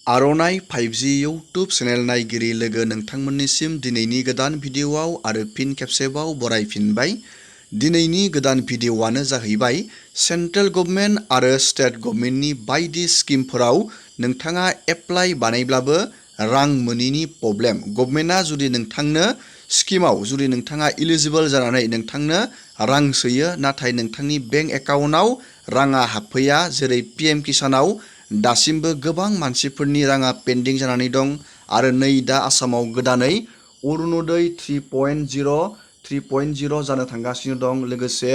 आर'नाइ 5G YouTube channel नायगिरि लोगो नोंथांमोननिसिम दिनैनि गोदान भिडिअ'आव आरो फिन खेबसेबाव बरायफिनबाय। दिनैनि गोदान भिडिअ'आनो जाहैबाय सेन्ट्रेल गभर्नमेन्ट आरो स्टेट गभर्नमेन्टनि बायदि स्किमफोराव नोंथाङा एप्लाइ बानायब्लाबो रां मोनिनि प्रब्लेम। गभर्नमेन्टआ जुदि नोंथांनो स्किमाव जुदि नोंथाङा इलिजिबल जानानै नोंथांनो रां सोयो, नाथाय नोंथांनि बेंक एकाउन्टआव राङा हाबफैया, जेरै PM किसानाव दासिमबो गोबां मानसिफोरनि राङा पेन्डिं जानानै दं। आरो नै दा आसामाव गोदानै अरुणोदय 3.0 जानो थांगासिनो दं। लोगोसे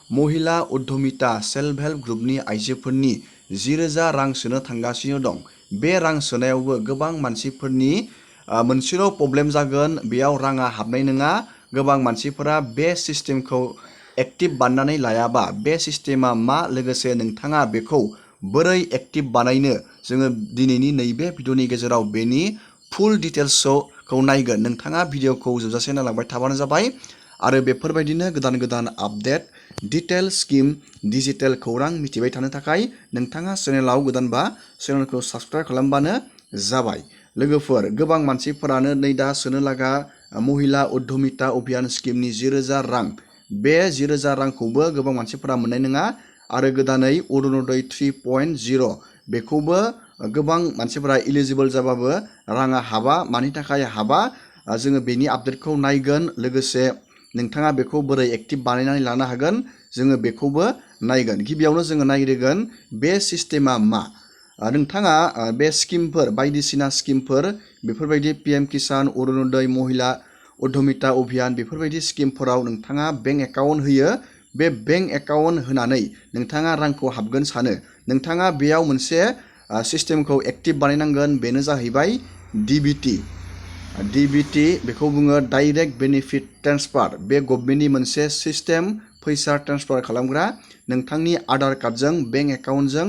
महिला उद्यमिता सेल्फ हेल्प ग्रुपनि आइजोफोरनि 10,000 रां सोनो थांगासिनो दं। बे रां सोनायावबो गोबां मानसिफोरनि मोनसेल' प्रब्लेम जागोन, बेयाव राङा हाबनाय नङा। गोबां मानसिफोरा बे सिस्टेमखौ एक्टिभ बानायनानै लायाबा बे सिस्टेमा मा, लोगोसे नोंथाङा बेखौ बोरै एक्टिभ बानायनो, जोङो दिनैनि नैबे भिडिअनि गेजेराव बेनि फुल डिटेल्सखौ नायगोन। नोंथाङा भिडिअखौ जोबजासे नायलांबाय थाबानो जाबाय। आरो बेफोरबायदिनो गोदान गोदान आपडेट, डिटेल स्किम, डिजिटेल खौरां मिथिबाय थानो थाखाय नोंथाङा चेनेलाव गोदानबा चेनेलखौ साबस्क्राइब खालामबानो जाबाय। लोगोफोर, गोबां मानसिफोरानो नै दा सोनो लागा महिला उद्यमिता अभियान स्किमनि 10,000 रां, बे 10,000 रांखौबो गोबां मानसिफोरा मोननाय नङा। आरो गोदानै अरुणोदय 3.0 बेखौबो गोबां मानसिफोरा इलिजिबल जाबाबो राङा हाबा। मानि थाखाय हाबा, जोङो बेनि आपडेटखौ नायगोन। लोगोसे नोंथाङा बेखौ बोरै एक्टिभ बानायनानै लानो हागोन, जोङो बेखौबो नायगोन। गिबियावनो जोङो नायग्रोगोन बे सिस्टेमा मा। नोंथाङा बे स्किमफोर, बायदिसिना स्किमफोर, बेफोरबायदि PM किसान, अरुणोदय, महिला उद्यमिता अभियान, बेफोरबायदि स्किमफोराव नोंथाङा बेंक एकाउन्ट होयो। बे बेंक एकाउन्ट होनानै नोंथाङा रांखौ हाबगोन सानो, नोंथाङा बेयाव मोनसे सिस्टेमखौ एक्टिभ बानायनांगोन। बेनो जाहैबाय DBT, बेखौ बुङो डाइरेक्ट बेनिफिट ट्रेन्सफार। बे गभर्नमेन्टनि मोनसे सिस्टेम, फैसा ट्रेन्सफार खालामग्रा। नोंथांनि आधार कार्डजों बेंक एकाउन्टजों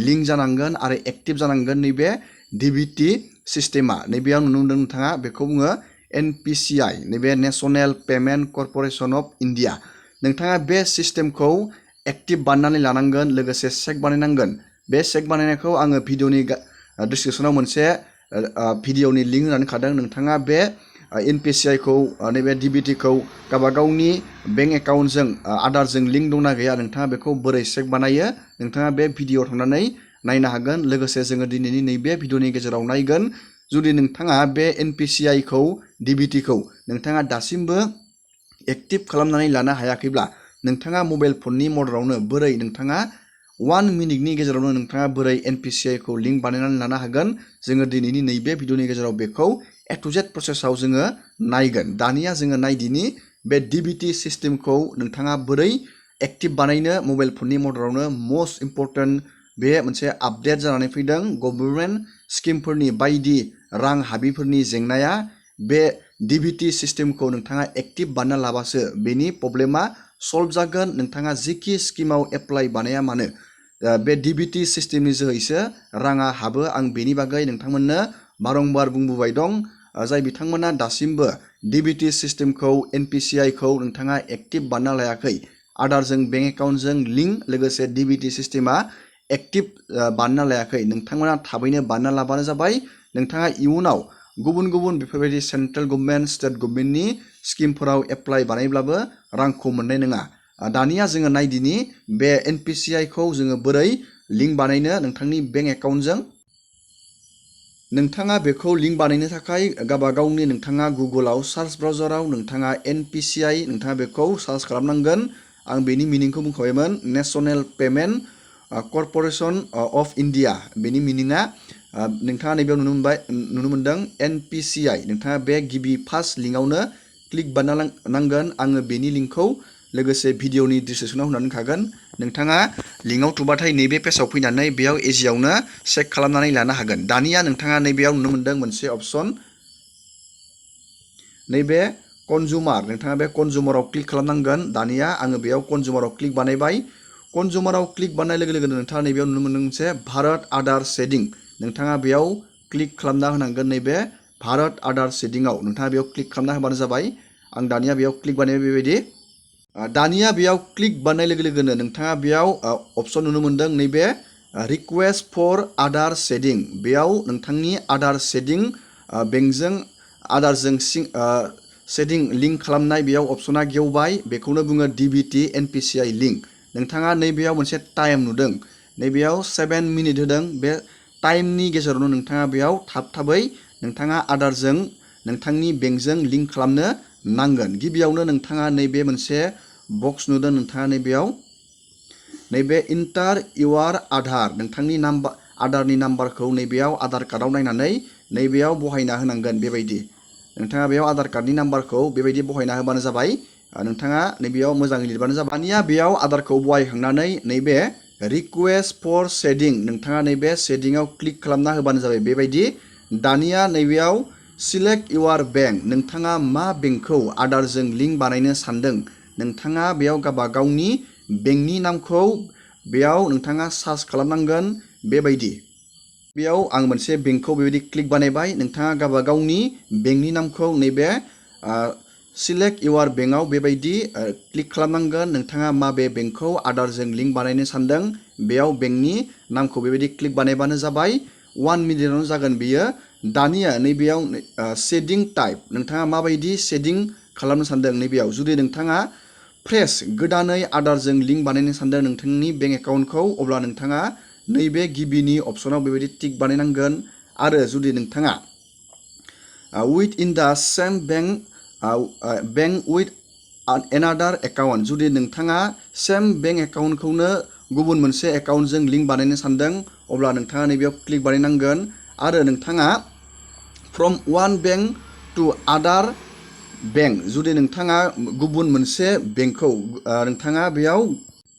लिंक जानांगोन आरो एक्टिभ जानांगोन नैबे DBT सिस्टेमा। नैबेयाव नुनो मोनदों नोंथाङा, बेखौ बुङो NPCI, नैबे national payment corporation of India. नोंथाङा बे सिस्टेमखौ एक्टिभ बानायनानै लानांगोन, लोगोसे चेक बानायनांगोन। बे चेक बानायनायखौ आङो भिडिअनि डिसक्रिपसनाव मोनसे भिडिअनि लिंक होनानै खादों। नोंथाङा बे NPCI-खौ, नैबे DBT-खौ गावबागावनि बेंक एकाउन्टजों आधारजों लिंक दंना गैया, नोंथाङा बेखौ बोरै चेक बानायो, नोंथाङा बे भिडिअआव थांनानै नायनो हागोन। लोगोसे जोङो दिनैनि नैबे भिडिअनि गेजेराव नायगोन, जुदि नोंथाङा बे NPCI-खौ, DBT-खौ नोंथाङा दासिमबो एक्टिभ खालामनानै लानो हायाखैब्ला, नोंथाङा मबाइल फननि मददावनो बोरै नोंथाङा 1 मिनिटनि गेजेरावनो नोंथाङा बोरै NPCI-खौ लिंक बानायनानै लानो हागोन, जोङो दिनैनि नैबे भिडिअनि गेजेराव बेखौ A to Z प्रसेसआव जोङो नायगोन। दानिया जोङो नायदिनि बे DBT सिस्टेमखौ नोंथाङा बोरै एक्टिभ बानायनो मबाइल फननि मददावनो। मस्ट इम्परटेन्ट बे मोनसे आपडेट जानानै फैदों। गभर्नमेन्ट स्किमफोरनि बायदि रां हाबिफोरनि जेंनाया बे DBT सिस्टेमखौ नोंथाङा एक्टिभ बानायना लाबासो बेनि प्रब्लेमा सल्भ जागोन। नोंथाङा जिखि स्किमाव एप्लाइ बानाया मानो, बे DBT सिस्टेमनि जोहैसो राङा हाबो। आं बेनि बागै नोंथांमोननो बारंबार बुंबोबाय दं। जाय बिथांमोना दासिमबो DBT सिस्टेमखौ, NPCI-खौ नोंथाङा एक्टिभ बानायना लायाखै, आधारजों बेंक एकाउन्टजों लिंक, लोगोसे DBT सिस्टेमा एक्टिभ बानायना लायाखै, नोंथांमोना थाबैनो बानायना लाबानो जाबाय। नोंथाङा इयुनाव गुबुन गुबुन बेफोरबायदि सेन्ट्रेल गभर्नमेन्ट, स्टेट गभर्नमेन्टनि स्किमफोराव एप्लाइ बानायब्लाबो रांखौ मोननाय नङा। दानिया जोङो नायदिनि बे NPCI-खौ जोङो बोरै लिंक बानायनो नोंथांनि बेंक एकाउन्टजों। नोंथाङा बेखौ लिंक बानायनो थाखाय गावबागावनि नोंथाङा गुगोलाव सार्च ब्राउजाराव नोंथाङा NPCI, नोंथाङा बेखौ सार्च खालामनांगोन। आं बेनि मिनिंखौ बुंखाबायमोन, national payment corporation of India. बेनि मिनिङा नोंथाङा नैबेयाव नुनो मोनदों NPCI। नोंथाङा बे गिबि फार्स्ट लिंकआवनो क्लिक बानायनांगोन। आङो बेनि लिंकखौ लोगोसे भिडिअनि डिसक्रिपसनाव होनानै थागोन। नोंथाङा लिंकआव थुबाथाय नैबे पेजआव फैनानै बेयाव इजियावनो चेक खालामनानै लानो हागोन। दानिया नोंथाङा नैबेयाव नुनो मोनदों मोनसे अपसन, नैबे कनजुमार। नोंथाङा बे कनजुमाराव क्लिक खालामनांगोन। दानिया आङो बेयाव कनजुमाराव क्लिक बानायबाय। कनजुमाराव क्लिक बानायनाय लोगो लोगोनो नोंथाङा नैबेयाव नुनो मोनदों मोनसे भारत आधार शेडिं। नोंथाङा बेयाव क्लिक खालामना होनांगोन। नैबे भारत आधार शेडिंआव नोंथाङा बेयाव क्लिक खालामना होबानो जाबाय। आं दानिया बेयाव क्लिक बानायबाय बेबायदि। दानिया बेयाव क्लिक बानायनाय लोगो लोगोनो नोंथाङा बेयाव अपसन नुनो मोनदों, नैबे रिक्वेस्ट फर आधार सेडिं बेयाव नोंथांनि आधार सेडिं बेंकजों आधारजों सेडिं लिंक खालामनाय बेयाव अपसना गेवबाय बेखौनो बुङो DBT NPCI लिंक नोंथाङा नैबेयाव मोनसे टाइम नुदों नैबेयाव 7 मिनिट होदों बे टाइमनि गेजेरावनो नोंथाङा बेयाव थाबै नोंथाङा आधारजों नोंथांनि बेंकजों लिंक खालामनो नांगोन गिबियावनो नोंथाङा नैबे मोनसे बक्स नुदों नोंथाङा नैबेयाव नैबे इन्टार इउर आधार नोंथांनि आधारनि नाम्बारखौ नैबेयाव आधार कार्डआव नायनानै नैबेयाव बहायना होनांगोन बेबायदि नोंथाङा बेयाव आधार कार्डनि नाम्बारखौ बेबायदि बहायना होबानो जाबाय नोंथाङा नैबेयाव मोजाङै लिरबानो जाबाय दानिया बेयाव आधारखौ बहायखांनानै नैबे रिक्वेस्ट फर सेडिं नोंथाङा नैबे सेडिंआव क्लिक खालामना होबानो जाबाय बेबायदि दानिया नैबेयाव सिलेक्ट इउर बेंक नोंथाङा मा बेंकखौ आधारजों लिंक बानायनो सानदों नोंथाङा बेयाव गावबा गावनि बेंकनि नामखौ बेयाव नोंथाङा सार्च खालामनांगोन बेबायदि बेयाव आं मोनसे बेंकखौ बेबायदि क्लिक बानायबाय नोंथाङा गावबा गावनि बेंकनि नामखौ नैबे सिलेक्ट इउर बेंकआव बेबायदि क्लिक खालामनांगोन नोंथाङा माबे बेंकखौ आधारजों लिंक बानायनो सानदों बेयाव बेंकनि नामखौ बेबायदि क्लिक बानायबानो जाबाय 1 मिनिटावनो जागोन बियो दानिया नैबेयाव सेडिं टाइप नोंथाङा माबायदि सेडिं खालामनो सानदों नैबेयाव जुदि नोंथाङा फ्रेश गोदानै आधारजों लिंक बानायनो सानदों नोंथांनि बेंक एकाउन्टखौ अब्ला नोंथाङा नैबे गिबिनि अपसनाव बेबायदि टिक बानायनांगोन आरो जुदि नोंथाङा उइथ इन दा सेम बेंक उइथ एनादार एकाउन्ट जुदि नोंथाङा सेम बेंक एकाउन्टखौनो गुबुन मोनसे एकाउन्टजों लिंक बानायनो सानदों अब्ला नोंथाङा नैबेयाव क्लिक बानायनांगोन आरो नोंथाङा फ्रम वान बेंक टु आदार बेंक जुदि नोंथाङा गुबुन मोनसे बेंकखौ नोंथाङा बेयाव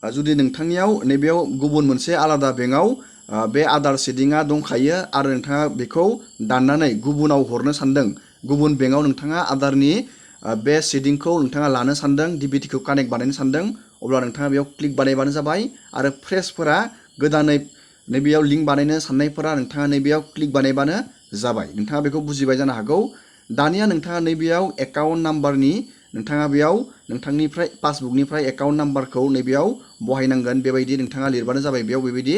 जुदि नोंथांनियाव नैबेयाव गुबुन मोनसे आलादा बेंकआव बे आधार सेडिंआ दंखायो आरो नोंथाङा बेखौ दाननानै गुबुनाव हरनो सानदों गुबुन बेंकआव नोंथाङा आधारनि बे सेडिंखौ नोंथाङा लानो सानदों DBTखौ कानेक्ट बानायनो सानदों अब्ला नोंथाङा बेयाव क्लिक बानायबानो जाबाय आरो फ्रेशफोरा गोदानै नैबेयाव लिंक बानायनो साननायफोरा नोंथाङा नैबेयाव क्लिक बानायबानो जाबाय नोंथाङा बेखौ बुजिबाय जानो हागौ दानिया नोंथाङा नैबेयाव एकाउन्ट नाम्बारनि नोंथाङा बेयाव नोंथांनिफ्राय पासबुकनिफ्राय एकाउन्ट नाम्बारखौ नैबेयाव बहायनांगोन बेबायदि नोंथाङा लिरबानो जाबाय बेयाव बेबायदि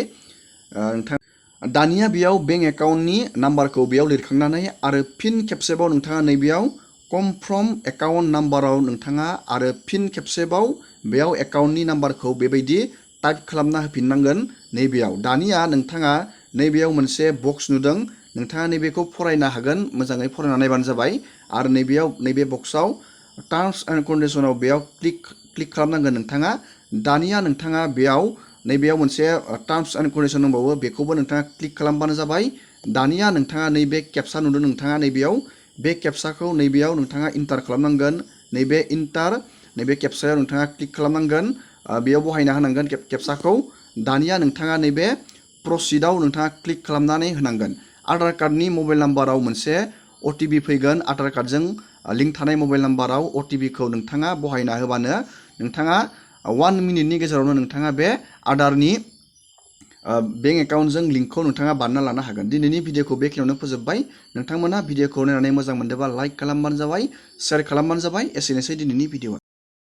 नोंथां दानिया बेयाव बेंक एकाउन्टनि नाम्बारखौ बेयाव लिरखांनानै आरो फिन खेबसेबाव नोंथाङा नैबेयाव कमफ्रम एकाउन्ट नाम्बाराव नोंथाङा आरो फिन खेबसेबाव बेयाव एकाउन्टनि नाम्बारखौ बेबायदि टाइप खालामना होफिननांगोन नैबेयाव दानिया नोंथाङा नैबेयाव मोनसे बक्स नुदों नोंथाङा नैबेखौ फरायनो हागोन मोजाङै फरायना नायबानो जाबाय आरो नैबेयाव नैबे बक्सआव टार्म्स एन्ड कन्डिशनाव बेयाव क्लिक खालामनांगोन नोंथाङा दानिया नोंथाङा बेयाव नैबेयाव मोनसे टार्म्स एन्ड कन्डिशन दंबावो बेखौबो नोंथाङा क्लिक खालामबानो जाबाय दानिया नोंथाङा नैबे केपसा नुदों नोंथाङा नैबेयाव बे केपसाखौ नैबेयाव नोंथाङा इन्टार खालामनांगोन नैबे नैबे केपसायाव नोंथाङा क्लिक खालामनांगोन बेयाव बहायना होनांगोन केपसाखौ दानिया नोंथाङा नैबे प्रसिडआव नोंथाङा क्लिक खालामनानै होनांगोन आधार कार्डनि मबाइल नाम्बाराव मोनसे OTP फैगोन आधार कार्डजों लिंक थानाय मबाइल नाम्बाराव OTPखौ नोंथाङा बहायना होबानो नोंथाङा 1 मिनिटनि गेजेरावनो नोंथाङा बे आधारनि बेंक एकाउन्टजों लिंकखौ नोंथाङा बानायना लानो हागोन दिनैनि भिडिअखौ बेखिनियावनो फोजोबबाय नोंथांमोना भिडिअखौ नायनानै मोजां मोनदोंबा लाइक खालामबानो जाबाय शेयार खालामबानो जाबाय एसेनोसै दिनैनि भिडिअआ